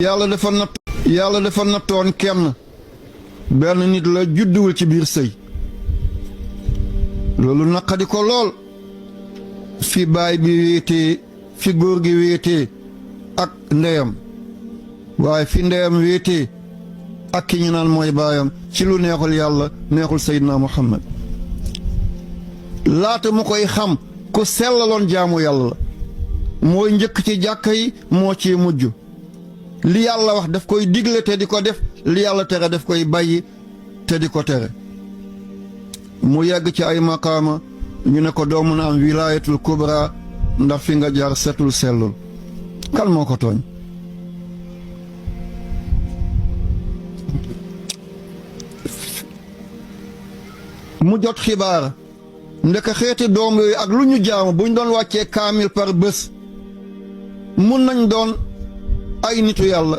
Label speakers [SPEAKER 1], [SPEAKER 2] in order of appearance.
[SPEAKER 1] yàlla dafa nattoon kenn benn nit la judduwul ci biir sëy loolu naqadi ko lool fi baay bi wéetee fi góor gi wéetee ak ndeyam waaye fi ndeyam wéetee ak ki ñu naan mooy baayam ci lu neexul yàlla neexul Seydina Muhammad laata mu koy xam ku sellaloon jaamu yàlla la mooy njëkk ci jàkka yi moo ci mujj li yàlla wax daf koy digle te di ko def li yàlla tere daf koy bàyyi te di ko tere mu yegg ci ay maqaama ñu ne ko doo mën a am wilaayatul kubra ndax fi nga jaar setul sellul kan moo ko tooñ mu jot xibaar ndeka xeeti doom yooyu ak lu ñu jaamu buñ doon wàccee kaamil par bés mun nañ doon ay nitu yàlla